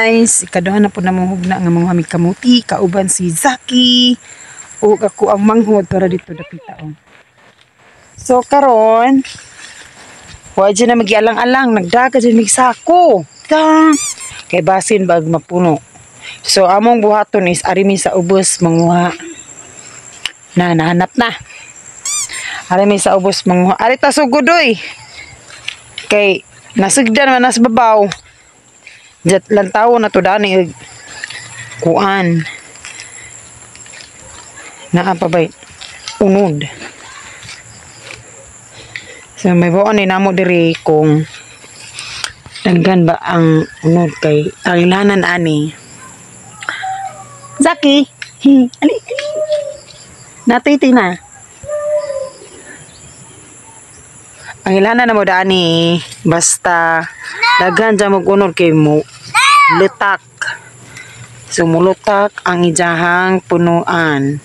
Guys, ikaduha na po na mong hugna nga mga aming kamuti, kauban si Zaki ug ako ang manghod para dito dapita oh. So karon, wa dyan na magialang-alang, nagdaga dyan mig sako. Ta. Kay basin bag mapuno. So among buhaton is ari mi sa ubos manguha. Na nahanap na. Ari mi sa ubos manguha. Ari ta sugod oy. Kay nasugdan man nas babaw. Jat lantaw na to dani og kuan. Naa pa bay unod. So may buon ni namo diri kung daghan ba ang unod kay ang ilanan ani. Zaki, hi, ali, ali. Natiti na. Ang ilanan na mo dani basta daghan dyan mag unod kay mo lutak. So mulutak ang ijahang punuan.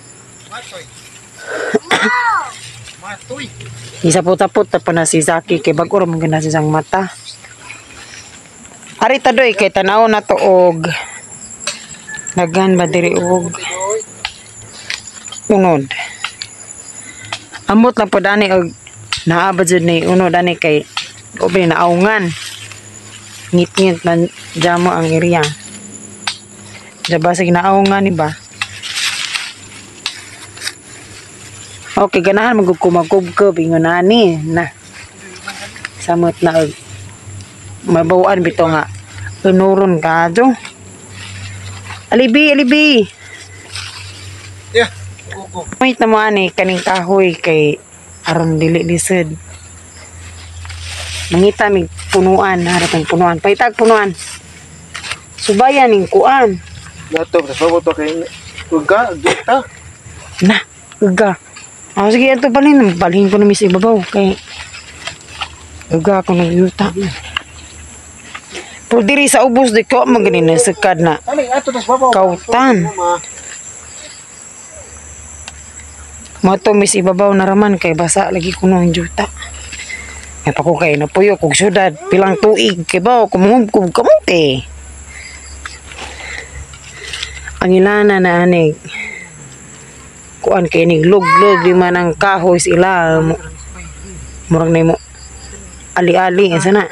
Matoy. Isapot-apot na po na si Zaki kay bag-o ra man gyud na siyang mata. Ari ta doy kay tan-aw na to og daghan ba diri og unod. Amot lang po dani og naa ba jud ni unod ani kay ubi naungan. Ngit-ngit man jamo ang area. Diba sige naungan ni ba? Okay, ganahan magkumagubgob ingon ani na. Samot na og mabawaan bitaw nga unuron ka do. Alibi, alibi. Yeah. Go. Wait na mo ani kaning kahoy kay aron dili lisod. Mangita mig punuan, harap ang punuan. Paitag punuan. Subayan ning kuan. Lato sa babo to kay uga gita. Na, uga. Ah, sige, ato balhin. Balhin ko na mis ibabaw. Kay, uga ako ng yuta. Pero diri sa ubos, di ko maganin na sukad na. Ali ato tas babaw. Kautan. Mo to mis ibabaw na raman kay basa lagi kuno ang yuta. May pa ko kay napuyo kog syudad pilang tuig kay ba kumungub kamote. Ang ilana na anig kuan kay nig luglog di man ang kahoy sila murag nimo ali-ali asa na.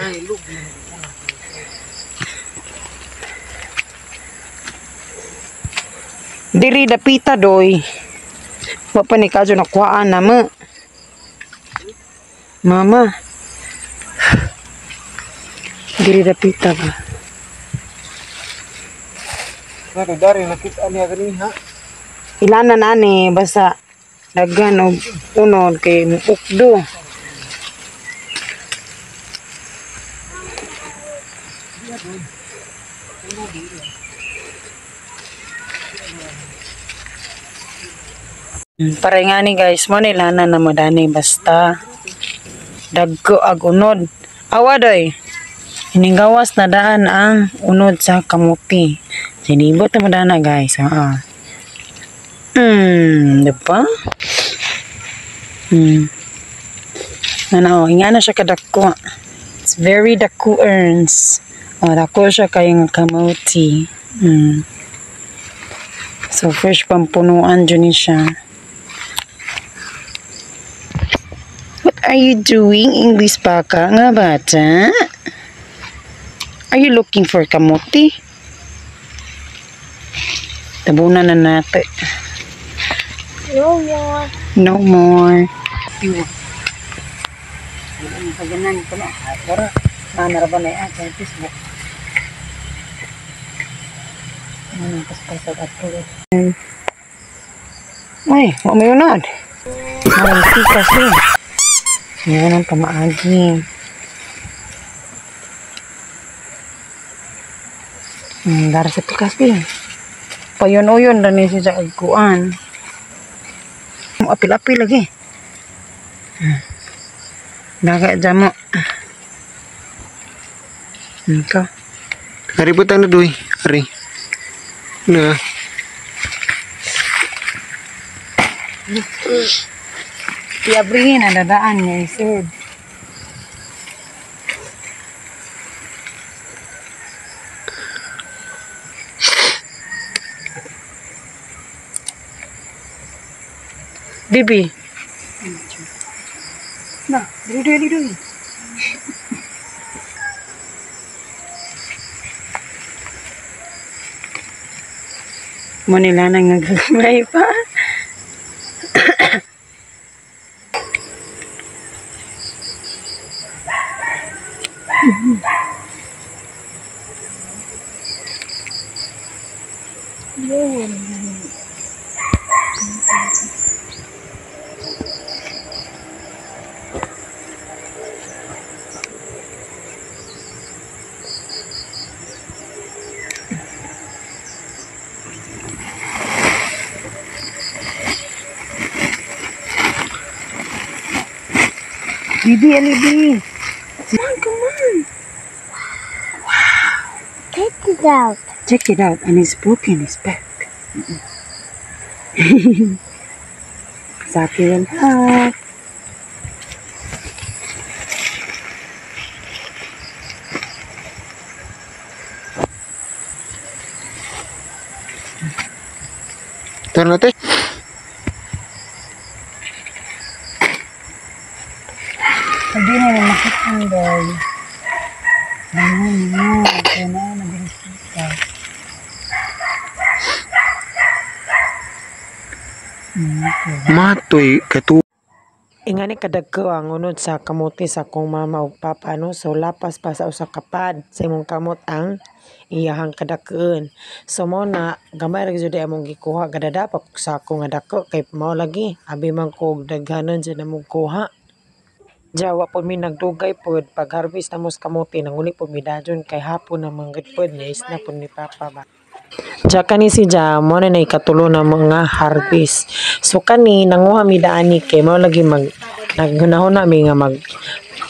Diri dapita doy. Wa pa ni kadyo nakuhaan na mo. Mama. Diri dapita ba. Nato dari nakita niya gani ha. Ilanan ani basta daghan og unod kay ukdo. Pare nga ni guys, mo nilanan na mo dani basta dagko ag unod. Awa doy. Iningawas na daan ang unod sa kamuti. Sinibot na mo dana guys. Oo. Diba? Ano, inga na siya kadako. It's very dako earns. O, dako siya kayong kamuti. So, fresh pampunuan dyan siya. What are you doing, English baka nga bata? Are you looking for kamuti? Tabunan na natin. No more. No more. Ay, wa may unod. Ay, tikas eh. Yan ang pamaagi. Dara sa tikas eh. Payon-uyon na ni siya sa agkuan. Apil-apil lagi. Daga dyan mo. Ikaw. Ari po tayo na doy. Ari. Na. Iabrihin ang dadaan niya isod. Bibi. Na, dili dili dili. Mo nila na nga gagmay pa. Bibi, ali bi. Come on, come on. Take it out. Check it out. And it's broken his back. Zaki will help. Tara na te. Hindi na na makita day. Ano mo? Kaya na nagresita. Matoy katu. Ingani kadagko ang unod sa kamote sa akong mama ug papa no. So lapas pa sa usa ka pad sa imong kamot ang iyahang kadakoon. So mao na gamay ra gyud among gikuha, gadada pa kog sako nga dako kay mao lagi abi man ko og daghanon jud among kuha. Diya wa pud mi nagdugay pod pag harvest namo sa kamote, nanguli pud mi dajon kay hapon na man gud pod niya isna pud ni papa ba. Diya kani si Ja, mo na nay katulo na mga harvest. So kani nanguha mi daani kay mao lagi mag naghunahuna mi nga mag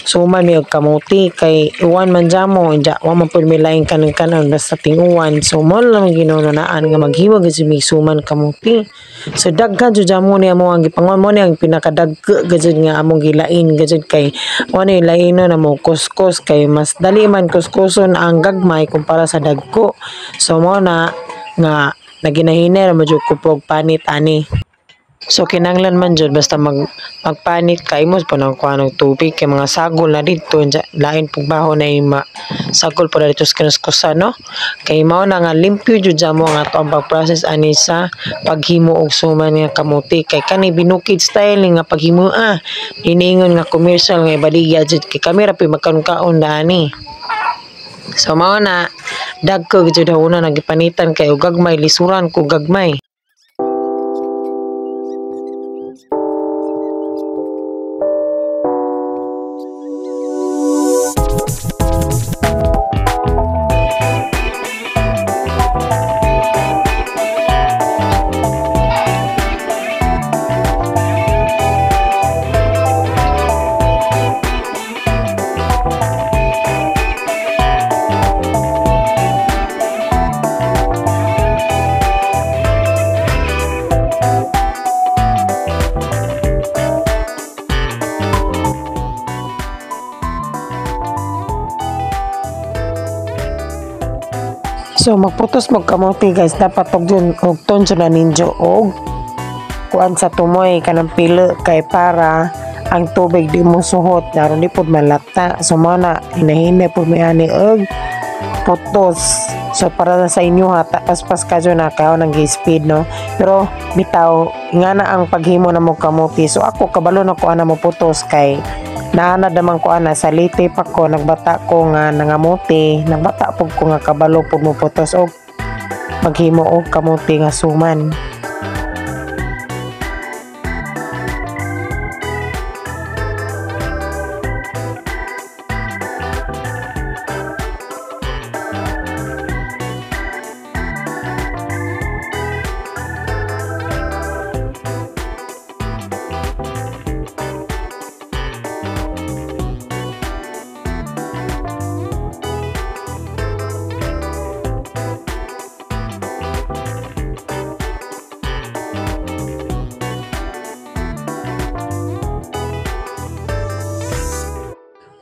suman mi og kamote kay uwan man jamo ja wa man pud mi laing kanang kanon basta ting-uwan. So mo lang ginununaan nga maghimo gyud mi suman kamote. So daghan jud jamo ni amo ang gipangon mo ni ang pinakadagko gyud nga among gilain gyud kay mo ni laino na mo kuskos kay mas dali man kuskuson ang gagmay kumpara sa dagko. So mo na nga naginahinay ra mo jud ko og panit ani. So kinahanglan man jud basta magpanit ka imos pa nang kuha ng tubig kay mga sagol na didto lain pug baho na ima sagol pa dito sa kinuskusan no. Kay mao na nga limpyo jud jamo ang ato ang pag-process ani sa paghimo og suman nga kamote kay kani binukid style nga paghimo diniingon nga commercial nga ibaligya jud kay kami ra pud magkaon-kaon daani. So mao na dagko jud una nagipanitan kay og gagmay lisuran ko gagmay. So magputos mo kamote guys, dapat og dun og tonjo na ninyo og kuan sa tumoy kanang pilo kay para ang tubig di mo suhot aron di pud malata. So mao na hinahinay pud mi ani og putos. So para na sa inyo ha, paspas ka dyan na kayo nang speed no. Pero bitaw nga na ang paghimo na mo kamote. So ako kabalo na ko ana mo putos kay naanad naman ko ana sa lite pa ko nagbata ko nga nangamote, nagbata pud ko nga kabalo pud mo putos og maghimo og kamote nga suman.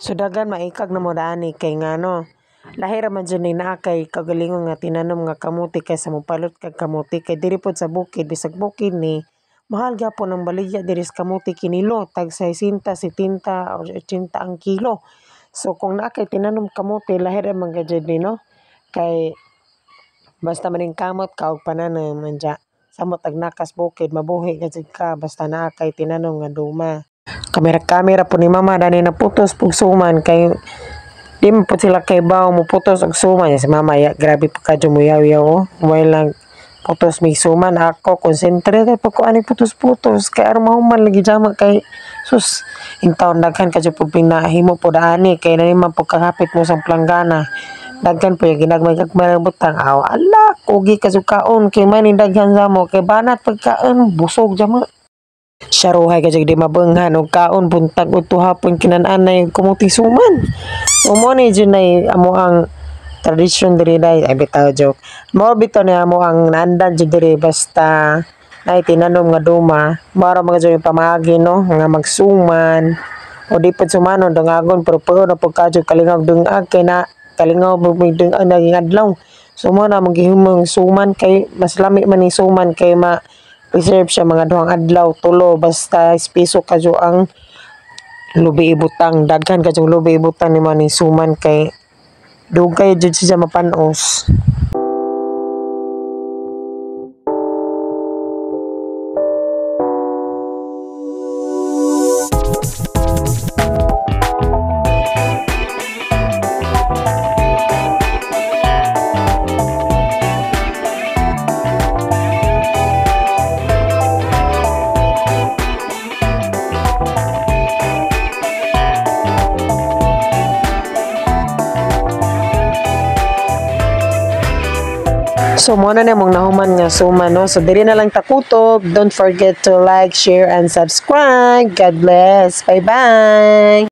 So dagan maikag na mo daani kay ngano lahi ra man jud ni naa kay kagalingon nga tinanom nga kamote kaysa mopalot kag kamote kay diri pod sa bukid bisag bukid ni Mahal gyapon ang baligya diri sa kamote kinilo, tag 60, 70 or 80 ang kilo. So kung naa kay tinanom kamote, lahi ra man gud ni, no, kay basta maningkamot ka og pananom anja samot ag nakas bukid, mabuhi ka jud ka basta naa kay tinanom nga duma. Kamera kamera po ni mama dani na putos pug suman kay di man pud sila kay baw mo putos og suman. Si mama ya, grabe pa kadyo mo yaw-yaw oh. While lang putos may suman, ako concentrate pa ko ani putos-putos kay aron mahuman lagi jama, kay sus, intawon daghan kadyo pud pinahimo pud ani, kay nani man pud kahapit mo sa planggana, daghan po yung ginagmay-gagmay ng butang aw ala kugi ka kaon kay man daghan sa mo kay banat pagkaon, busog jama. Siyaruhay ka di mabenghan og kaon buntag udto hapon, kinan-anay kamuti suman. So mo ni jud nay amo ang tradisyon diri day. Ay bitaw, joke. Mao bitaw ni amo ang naandan jud diri, basta nay tinanom nga duma, mao ra mga jud yung pamaagi, no, nga magsuman o di pud sumanon, dungagon, pero pero na pud kadyo kalingaw dungag kay na kalingaw mo may dungag naging adlaw. So mo na mong gihimong suman kay mas lami man ni suman kay ma preserve siya mga 2 adlaw, tulo, basta espeso kadyo ang lubi ibutang, daghan kadyong lubi ibutang ni ni suman kay dugay jud siya mapanos. So mo na mong nahuman nga suman, no. So diri na lang takutob. Don't forget to like, share and subscribe. God bless. Bye bye.